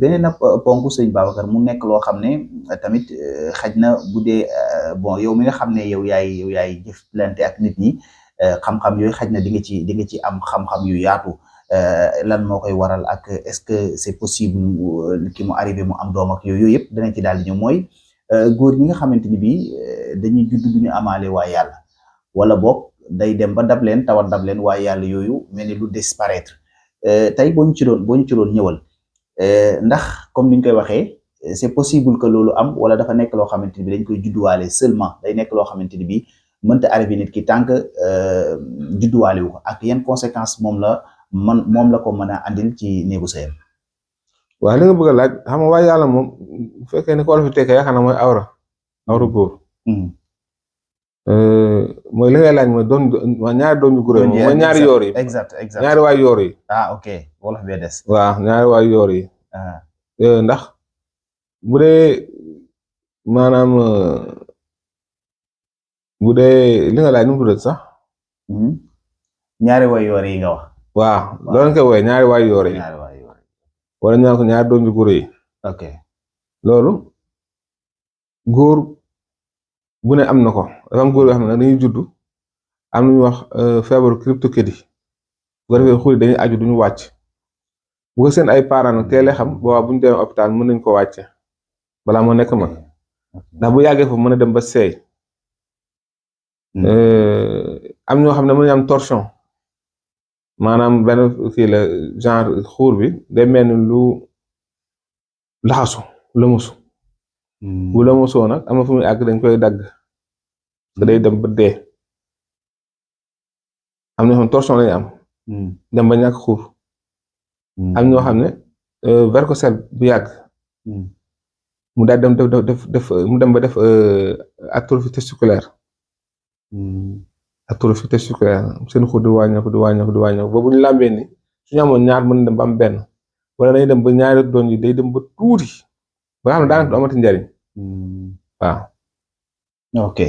beneen ponk sëñ Babacar mu nekk loo xam ne tamit xaj na bu dee bon yow mi nga xam ne yow yaay jëflante ak nit ñi xam-xam yooyu xaj na di nga ci am xam-xam yu yaatu lan moo koy waral ak est-ce que c'est possible ki mu arrivé mu am doom ak yooyu yëpp danañ ci daal di ñëw mooy góor ñi nga xamante ni bii dañuy judd duñu amaale waa yàlla wala boog day dem ba dab leen tawat dab leen waa yàlla yooyu mel ni lu disparaître tey boo ñu ci doon ñëwal ndax comme ni ñu koy waxee c'est possible que loolu am wala dafa nekk loo xamante ni bi dañ koy judduwaale seulement day nekk loo xamante ni bi mënta arrivé nit ki tant que judduwaale wu ko ak yan conséquences moom la ko mën a andil ci néegu sëyam. waaw li nga bëgg a laaj xam nga waa yàlla moom bu fekkee ne ko wala fi tekkee yaakaar naa mooy awra góor. mooy li ngay laaj mooy ñaari doom yu góor yi mooy ñaari yoor yi. exact ñaari waay yoor yi. ok wolof bee des. waaw ñaari waay yoor yi. ndax bu dee maanaam bu dee li nga laaj nu mu tudd sax. ñaari waay yoor yi nga wax. waaw loolu nga koy woowee ñaari waay yoor yi. wala ñaan ko ñaari doom yu góor yi. ok loolu góor bu ne am na ko dafa am góor yoo xam ne dañuy judd am lu ñuy wax feebaru cryptokédie bu ko defee xuli dañuy aju duñu wàcc bu ko seen ay parents nag teelee xam boobaa bu ñu demee hôpital mën nañ ko wàcce balaa moo nekk mag ndax bu yàggee foofu mën a dem ba seey. am ñoo xam ne mën nañu am torsion maanaam benn kii la genre xuur bi day mel ni lu laxasu lëmusu bu lëmusoo nag am na fu muy àgg dañ koy dagg te day dem ba dee am na ñoo xam ne torsion lañu am dem ba ñàkk xuur am ñoo xam ne varicocèle bu yàgg mu daal dem mu dem ba def atrophie testiculaire atrophie testiculaire seen xuur di wàññeeku ba bu ñu làmbee ni suñu amoon ñaar mën na dem ba am benn wala dañuy dem ba ñaari doon yi day dem ba tuuti ba nga xam ne daanaka du amati njariñ waaw. ok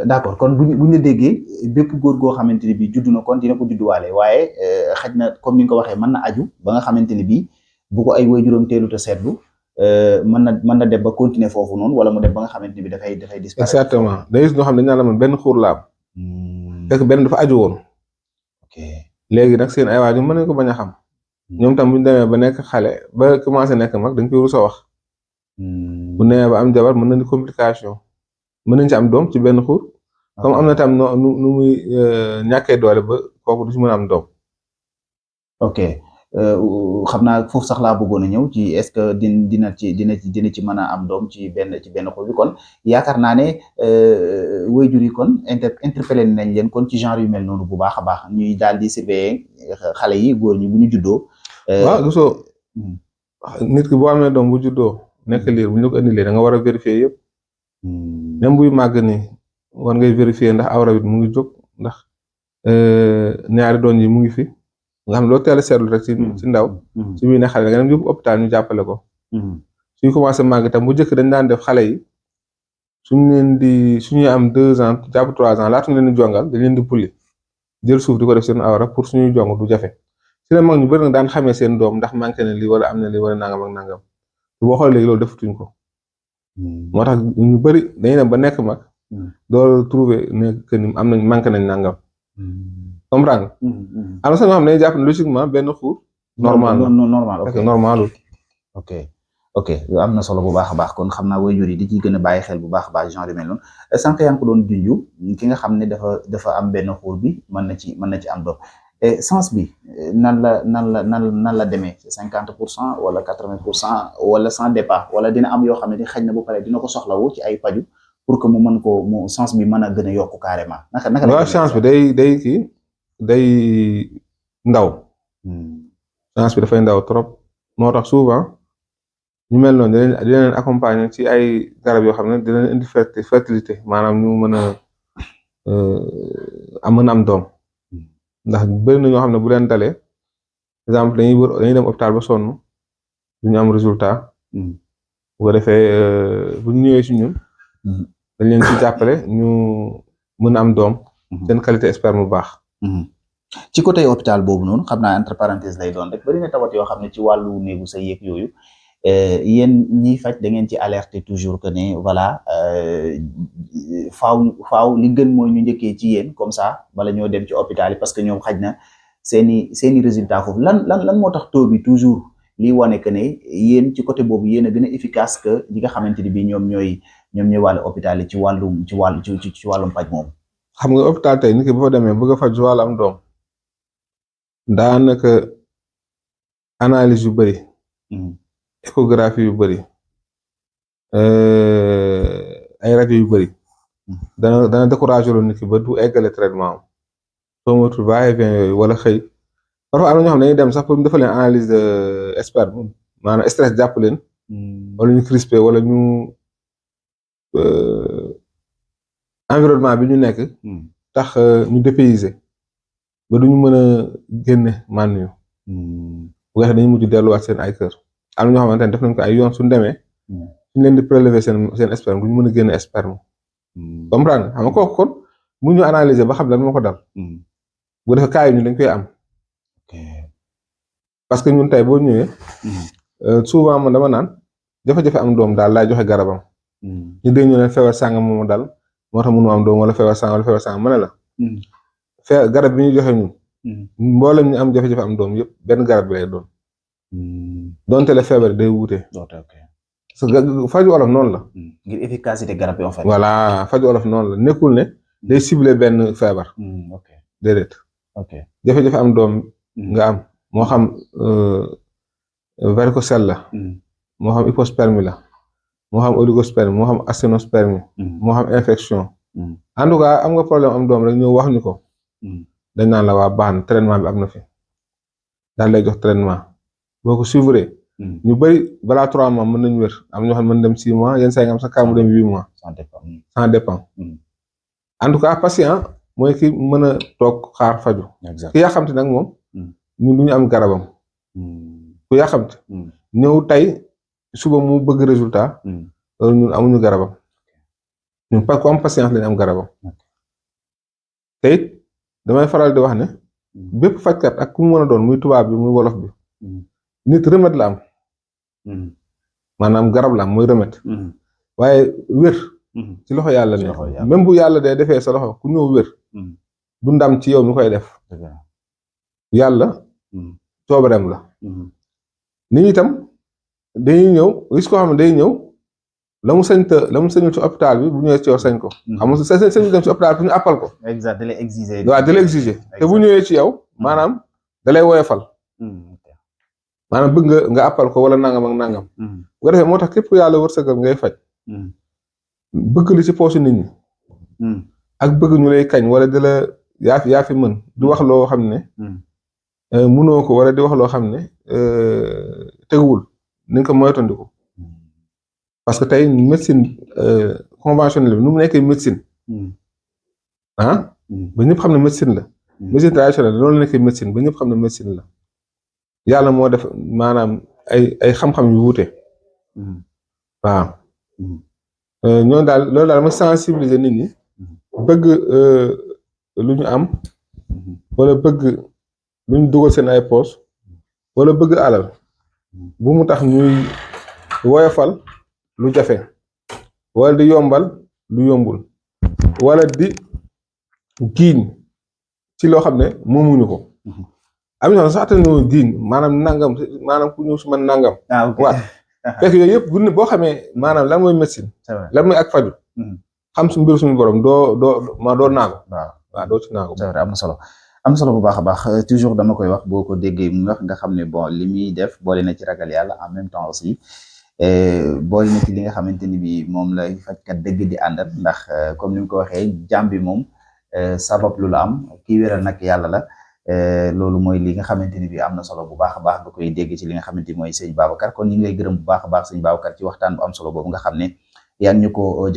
d'accord kon bu ñu déggee bépp góor goo xamante ni bii juddu na kon dina ko judduwaale waaye xaj na comme ni nga ko waxee mën na aju ba nga xamante ni bii bu ko ay waajuram teelu te seetlu mën na dem ba continuer foofu noonu wala mu dem ba nga xamante ni bii dafay disparaître. exactement day gis ñoo xam ne dañu naan la benn xuur la am. fekk benn dafa aju woon. ok léegi nag seen ay waajur mën nañu ko bañ a xam. ñoom tam bu ñu demee ba nekk xale ba commencé nekk mag dañ koy rus a wax. bu nee ba am jabar mën nañu complication mën nañ ci am doom ci benn xuur comme am na tam nu muy ñàkkee doole ba kooku du ci mën a am doom. ok xam naa foofu sax laa bëggoon a ñëw ci est-ce que dina ci mën a am doom ci benn xuur bi kon yaakaar naa ne waajur yi kon interpellé nañ leen kon ci genre yu mel noonu bu baax a baax ñuy daal di surveiller xale yi góor ñi bu ñu juddoo. waaw gisoo nit ki boo amee doom bu juddoo nekk liir bu ñu ko indilee da nga war a vérifier yëpp. même buy màgg ni war ngay vérifier ndax awra bi mu ngi jóg ndax ñaari doon yi mu ngi fi nga xam ne loo teel a seetlu rek ci ndaw ci biir ne xale da nga dem yóbbu hôpital ñu jàppale ko suñu commencé màgg tam bu njëkk dañ daan def xale yi suñuy am 2 ans jàpp 3 ans laata ñu leen di jongal dañ leen di pulli jël suuf di ko def seen awra pour suñuy jong du jafe ci la mag ñu bëri nag daan xamee seen doom ndax manqué na lii wala am na lii wala nangam ak nangam boo xoolee léegi loolu defatuñ ko moo tax ñu bëri dañuy dem ba nekk mag doo trouver ne que ni am nañ manqué nañ nangam comprendre am na sax ñoo xam ne dañuy jàpp ne logiquement benn xuur normal normalul ok am na solo bu baax a baax kon xam naa waajur yi di ciy gën a bàyyi xel bu baax a baax genre yu mel noonu sànq yaa ngi ko doon junju ki nga xam ne dafa am benn xuur bi mën na ci am doom sens bi nan la demee 50% wala 80% wala sans départ wala dina am yoo xam ne xaj na bu pare dina ko soxlawu ci ay paju pour que mu sens bi mën a gën a yokku carrément naka waaw chance bi day ndaw chance bi dafay ndaw trop moo tax souvent ñu mel noonu dina leen accompagner ci ay garab yoo xam ne dina leen indi fertilité maanaam ñu mën a am doom ndax bëri na ñoo xam ne bu leen dalee exemple dañuy dem hôpital ba sonn duñu am résultat bu ko defee bu ñu ñëwee ci ñun dañ leen ci jàppale ñu mën a am doom seen qualité sperme bu baax ci côté hôpital boobu noonu xam naa entre parenthèse lay doon rek bari na tawat yoo xam ne ci wàllu néegu sa yëg yooyu yéen ñiy faj da ngeen ci alerter toujours que ne voilà faaw li gën mooy ñu njëkkee ci yéen comme ça bala ñoo dem ci hôpital yi parce que ñoom xaj na seeni résultat foofu lan moo tax taux bi toujours lii wane que ne yéen ci côté boobu yéen a gën a efficace que ñi nga xamante ni bii ñoom ñooy wàllu hôpital yi ci wàllum paj moom. xam nga hôpital tey nit ki bu fa demee bëgg a faj wàllu am doom daanaka analyse yu bëri. échographie yu bëri ay rajo yu bëri dana découragé loolu nit ki ba du eggale traitement am soo moytuwul va et vient yooyu wala xëy parfois am na ñoo xam ne dañuy dem sax pour ñu defal leen analyse de sperme maanaam stress jàpp leen wala ñu crispé wala ñu environnement bi ñu nekk tax ñu dépayser ba duñu mën a génne mànn yu bu nga xam dañuy mujj delluwaat seen ay kër am na ñoo xamante ne def nañ ko ay yoon suñu demee suñu leen di prélever seen sperme duñu mën a génne sperme comprendre xam nga kooku kon mu ñu analyser ba xam lan moo ko dal bu defee cas yi ñu dañ koy am parce que ñun tey boo ñëwee souvent man dama naan jafe-jafe am doom daal laay joxe garabam ñu dégg ñu ne feebar sàngam moomu dal moo tax mënu am doom wala feebar sàngam ma ne la garab bi ñu joxe ñun mboolem ñu am jafe-jafe am doom yëpp benn garab bi lay doon donte la feebar day wuute parce que faju olof noonu la ngir efficacité garab yi en fait voilà faju olof noonu la nekkul ne day ciblé benn feebar déedéet jafe-jafe am doom nga am moo xam varicocèle la moo xam hypospermie la moo xam oligospermie moo xam asténospermie moo xam infection en tout cas am nga problème am doom rek ñëw wax ñu ko dañ naan la waa baax na traitement bi am na fi daal lay jox traitement boo ko suivre ñu bëri balaa 3 mois mën nañu wér am ñoo xam ne mën dem 6 mois yenn saa yi nga am sa cas mu dem 8 mois ça dépend en tout cas patient mooy ki mën a toog xaar faju ki yàqamti nag moom ñun du ñu am garabam ku yàqamti ñëw tey suba mu bëgg résultat loolu ñun amuñu garabam ñun pas ku am patience lañu am garabam te it damay faral di wax ne bépp fajkat ak ku mu mën a doon muy tubaab bi muy wolof bi nit remède la am maanaam garab la am muy remède waaye wér ci loxo yàlla ne même bu yàlla day defee sa loxo ku ñëw wér du ndam ci yow mi koy def yàlla coobareem la nit ñi itam dañuy ñëw gis koo xam ne day ñëw la mu sañul ci hôpital bi bu ñëwee ci yow sañ ko xam nga sañu dem ci hôpital pour ñu appal ko exact da lay exiger waaw da lay exiger te bu ñëwee ci yow maanaam da lay woyofal maanaam bëgg nga appal ko wala nangam ak nangam bu ko defee moo tax képp yàlla wërsëgal ngay faj bëgg li ci poosu nit ñi ak bëgg ñu lay kañ wala di la yaa fi mën di wax loo xam ne mënoo ko wala di wax loo xam ne teguwul ni nga ko moytandiku parce que tey médecine conventionnelle bi nu mu nekkee médecine ba ñëpp xam ne médecine la médecine traditionnelle loolu nekkee médecine ba ñëpp xam ne médecine la yàlla moo def maanaam ay xam-xam yu wuute waaw ñooñu daal loolu daal ma sensibiliser nit ñi bëgg lu ñu am wala bëgg lu ñu dugal seen ay poos wala bëgg alal bu mu tax ñuy woyofal lu jafe wala di yombal lu yombul wala di giiñ ci loo xam ne moomuñu ko am na sax ñu giiñ maanaam ku ñëw si man nangam waaw fekk yooyu yëpp boo xamee maanaam lan mooy médecine lan mooy ak faju xam su mbiru suñu borom doo naago waaw doo ci naago c'est vrai am na solo bu baax a baax toujours dama koy wax boo ko déggee mu wax nga xam ne bon li muy def boole na ci ragal yàlla en même temps aussi boole na ci li nga xamante ni bi moom la fajkat dëgg di àndal ndax comme ni mu ko waxee jàmm bi moom sabab lu la am kii wéral nag yàlla la loolu mooy li nga xamante ni bi am na solo bu baax a baax nga koy dégg ci li nga xamante ni mooy sëñ Babacar kon ñu ngi lay gërëm bu baax a baax sëñ Babacar ci waxtaan bu am solo boobu nga xam ne yaa ngi ñu ko